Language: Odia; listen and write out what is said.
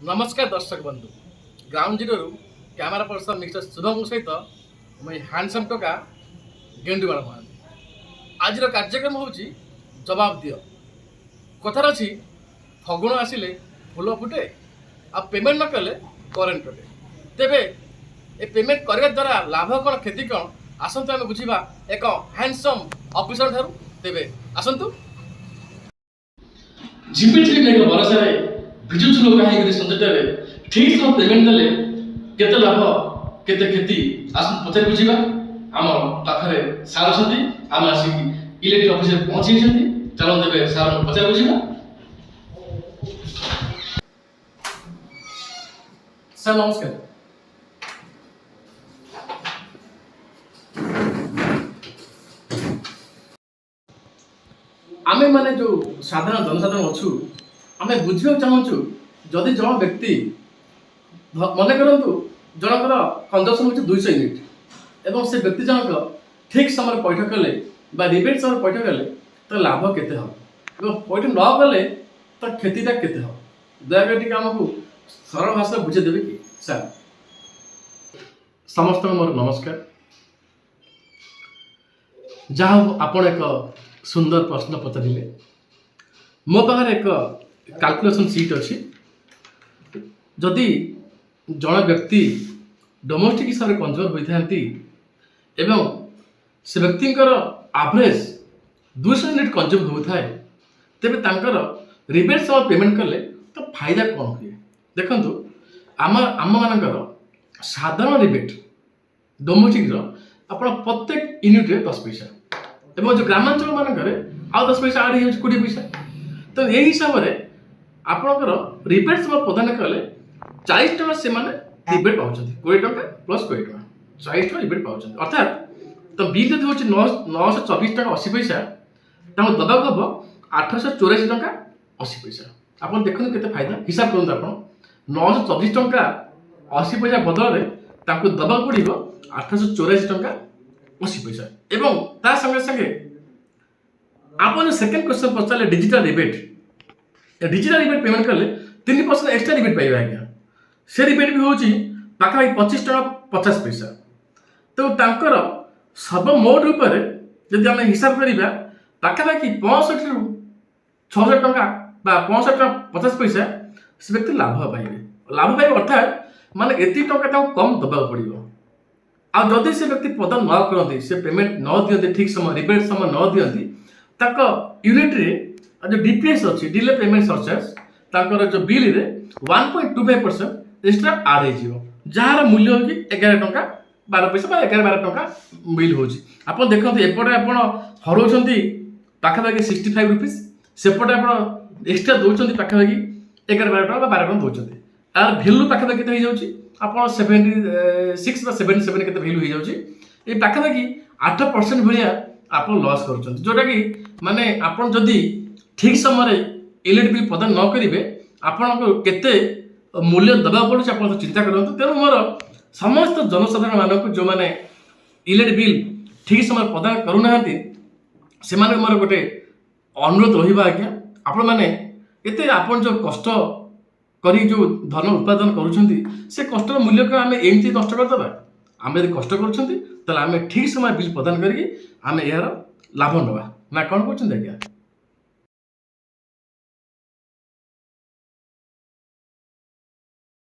ନମସ୍କାର ଦର୍ଶକ ବନ୍ଧୁ, ଗ୍ରାଉଣ୍ଡ ଜିରୋରୁ କ୍ୟାମେରା ପର୍ସନ ମିଷ୍ଟର ଶୁଭଙ୍କ ସହିତ ମୁଁ ହ୍ୟାଣ୍ଡସମ୍ ଟୋକା ଗେଣ୍ଡୁବାଳ ମହାନ୍ତି। ଆଜିର କାର୍ଯ୍ୟକ୍ରମ ହେଉଛି ଜବାବ ଦିଅ। କଥାରେ ଅଛି, ଫଗୁଣ ଆସିଲେ ଫୁଲ ଫୁଟେ ଆଉ ପେମେଣ୍ଟ ନ କଲେ କରେଣ୍ଟ କଟେ। ତେବେ ଏ ପେମେଣ୍ଟ କରିବା ଦ୍ୱାରା ଲାଭ କ'ଣ, କ୍ଷତି କ'ଣ, ଆସନ୍ତୁ ଆମେ ବୁଝିବା ଏକ ହ୍ୟାଣ୍ଡସମ୍ ଅଫିସର ଠାରୁ। ତେବେ ଆସନ୍ତୁ। ଝିପିଝିପି ମେଘ ବରଷାରେ ଭିଜୁଥିଲୁ କାହିଁକି ସଞ୍ଜଟାରେ? ଠିକ୍ ସମୟ ପେମେଣ୍ଟ ଦେଲେ କେତେ ଲାଭ, କେତେ କ୍ଷତି, ଆସନ୍ତୁ ପଚାରି ବୁଝିବା। ଆମ ପାଖରେ ସାର୍ ଅଛନ୍ତି। ଆମେ ଆସିକି ଇଲେକ୍ଟ୍ରିକ୍ ଅଫିସରେ ପହଞ୍ଚି ଯାଇଛନ୍ତି। ଚାଲନ୍ତୁ ଏବେ ସାର୍ଙ୍କୁ ପଚାରି ବୁଝିବା। ସାର୍, ନମସ୍କାର। ଆମେ ମାନେ ଯେଉଁ ସାଧାରଣ ଜନସାଧାରଣ ଅଛୁ, ଆମେ ବୁଝିବାକୁ ଚାହୁଁଛୁ, ଯଦି ଜଣେ ବ୍ୟକ୍ତି ମନେ କରନ୍ତୁ ଜଣଙ୍କର କଞ୍ଜମ୍ପସନ୍ ହେଉଛି 200 ୟୁନିଟ୍ ଏବଂ ସେ ବ୍ୟକ୍ତି ଜଣକ ଠିକ୍ ସମୟରେ ପଇଠ କଲେ ବା ରିବେଟ୍ ସମୟରେ ପଇଠ କଲେ ତ ଲାଭ କେତେ ହେବ ଏବଂ ପଇଠ ନ କଲେ ତ କ୍ଷତିଟା କେତେ ହେବ? ଦୟାକରି ଟିକେ ଆମକୁ ସରଳ ଭାଷାରେ ବୁଝେଇଦେବେ କି ସାର୍? ସମସ୍ତଙ୍କୁ ମୋର ନମସ୍କାର। ଯାହା ହଉ, ଆପଣ ଏକ ସୁନ୍ଦର ପ୍ରଶ୍ନ ପଚାରିଲେ। ମୋ ପାଖରେ ଏକ କାଲକୁଲେସନ୍ ସିଟ୍ ଅଛି। ଯଦି ଜଣେ ବ୍ୟକ୍ତି ଡୋମେଷ୍ଟିକ୍ ହିସାବରେ କନଜ୍ୟୁମର ହୋଇଥାନ୍ତି ଏବଂ ସେ ବ୍ୟକ୍ତିଙ୍କର ଆଭରେଜ୍ 200 ୟୁନିଟ୍ କନଜ୍ୟୁମ୍ ହେଉଥାଏ, ତେବେ ତାଙ୍କର ରିବେଟ୍ ସମୟ ପେମେଣ୍ଟ କଲେ ତ ଫାଇଦା କ'ଣ ହୁଏ? ଦେଖନ୍ତୁ, ଆମମାନଙ୍କର ସାଧାରଣ ରିବେଟ୍ ଡୋମେଷ୍ଟିକ୍ର ଆପଣ ପ୍ରତ୍ୟେକ ୟୁନିଟ୍ରେ 10 ପଇସା ଏବଂ ଯେଉଁ ଗ୍ରାମାଞ୍ଚଳ ମାନଙ୍କରେ ଆଉ 10 ପଇସା ଆଡ଼୍ ହେଇଯାଉଛି, 20 ପଇସା। ତ ଏହି ହିସାବରେ ଆପଣଙ୍କର ରିବେଟ୍ ସମୟ ପ୍ରଦାନ କଲେ 40 ଟଙ୍କା ସେମାନେ ରିବେଟ୍ ପାଉଛନ୍ତି। 20 ଟଙ୍କା ପ୍ଲସ୍ 20 ଟଙ୍କା, 40 ଟଙ୍କା ରିବେଟ୍ ପାଉଛନ୍ତି। ଅର୍ଥାତ୍ ତ ବିଲ୍ ଯଦି ହେଉଛି 924 ଟଙ୍କା 80 ପଇସା, ତାଙ୍କୁ ଦେବାକୁ ହେବ 884 ଟଙ୍କା 80 ପଇସା। ଆପଣ ଦେଖନ୍ତୁ କେତେ ଫାଇଦା, ହିସାବ କରନ୍ତୁ ଆପଣ। 924 ଟଙ୍କା 80 ପଇସା ବଦଳରେ ତାଙ୍କୁ ଦେବାକୁ ପଡ଼ିବ 884 ଟଙ୍କା 80 ପଇସା। ଏବଂ ତା ସଙ୍ଗେ ସଙ୍ଗେ ଆପଣ ଯେଉଁ ସେକେଣ୍ଡ କ୍ୱେଶ୍ଚନ୍ ପଚାରିଲେ, digital rebate, digital rebate payment କଲେ 3% ଏକ୍ସଟ୍ରା ରିବେଟ୍ ପାଇବେ ଆଜ୍ଞା। ସେ ରିବେଟ୍ ବି ହେଉଛି ପାଖାପାଖି 25 ଟଙ୍କା 50 ପଇସା। ତେଣୁ ତାଙ୍କର ସର୍ବମୋଟ ଉପରେ ଯଦି ଆମେ ହିସାବ କରିବା, ପାଖାପାଖି 65ରୁ 66 ଟଙ୍କା ବା 65 ଟଙ୍କା 50 ପଇସା ସେ ବ୍ୟକ୍ତି ଲାଭ ପାଇବେ। ଲାଭ ପାଇବେ ଅର୍ଥାତ୍ ମାନେ ଏତିକି ଟଙ୍କା ତାଙ୍କୁ କମ୍ ଦେବାକୁ ପଡ଼ିବ। ଆଉ ଯଦି ସେ ବ୍ୟକ୍ତି ପ୍ରଦାନ ନ କରନ୍ତି, ସେ ପେମେଣ୍ଟ ନ ଦିଅନ୍ତି, ଠିକ୍ ସମୟ ରିବେଟ୍ ସମୟ ନ ଦିଅନ୍ତି, ତାଙ୍କ ୟୁନିଟ୍ରେ ଯେଉଁ ଡିପିଏସ୍ ଅଛି, ଡିଲେ ପେମେଣ୍ଟ ସରଚାର୍ଜ, ତାଙ୍କର ଯେଉଁ ବିଲ୍ରେ 1.25% extra add ହେଇଯିବ, ଯାହାର ମୂଲ୍ୟ ହେଉଛି 11 ଟଙ୍କା 12 ପଇସା ବା 11 12 ଟଙ୍କା ବିଲ୍ ହେଉଛି। ଆପଣ ଦେଖନ୍ତୁ, ଏପଟେ ଆପଣ ହରଉଛନ୍ତି ପାଖାପାଖି 65 ରୁପିସ୍, ସେପଟେ ଆପଣ ଏକ୍ସଟ୍ରା ଦେଉଛନ୍ତି ପାଖାପାଖି 11 12 ଟଙ୍କା ବା 12 ଟଙ୍କା ଦେଉଛନ୍ତି। ତାର ଭ୍ୟାଲୁ ପାଖାପାଖି କେତେ ହେଇଯାଉଛି? ଆପଣ 76 ବା 77 କେତେ ଭ୍ୟାଲୁ ହେଇଯାଉଛି। ଏଇ ପାଖାପାଖି 8% ଭଳିଆ ଆପଣ ଲସ୍ କରୁଛନ୍ତି, ଯେଉଁଟାକି ମାନେ ଆପଣ ଯଦି ଠିକ୍ ସମୟରେ ଇଲେକ୍ଟ୍ରିକ୍ ବିଲ୍ ପ୍ରଦାନ ନ କରିବେ, ଆପଣଙ୍କୁ କେତେ ମୂଲ୍ୟ ଦେବାକୁ ପଡ଼ୁଛି, ଆପଣ ତ ଚିନ୍ତା କରନ୍ତୁ। ତେଣୁ ମୋର ସମସ୍ତ ଜନସାଧାରଣମାନଙ୍କୁ, ଯେଉଁମାନେ ଇଲେକ୍ଟ୍ରିକ୍ ବିଲ୍ ଠିକ୍ ସମୟରେ ପ୍ରଦାନ କରୁନାହାନ୍ତି, ସେମାନଙ୍କୁ ମୋର ଗୋଟେ ଅନୁରୋଧ ରହିବ ଆଜ୍ଞା, ଆପଣମାନେ ଏତେ ଆପଣ ଯେଉଁ କଷ୍ଟ କରି ଯେଉଁ ଧନ ଉତ୍ପାଦନ କରୁଛନ୍ତି, ସେ କଷ୍ଟର ମୂଲ୍ୟକୁ ଆମେ ଏମିତି ନଷ୍ଟ କରିଦେବା? ଆମେ ଯଦି କଷ୍ଟ କରୁଛନ୍ତି, ତାହେଲେ ଆମେ ଠିକ୍ ସମୟ ବିଲ୍ ପ୍ରଦାନ କରିକି ଆମେ ଏହାର ଲାଭ ନେବା ନା। କ'ଣ କହୁଛନ୍ତି ଆଜ୍ଞା?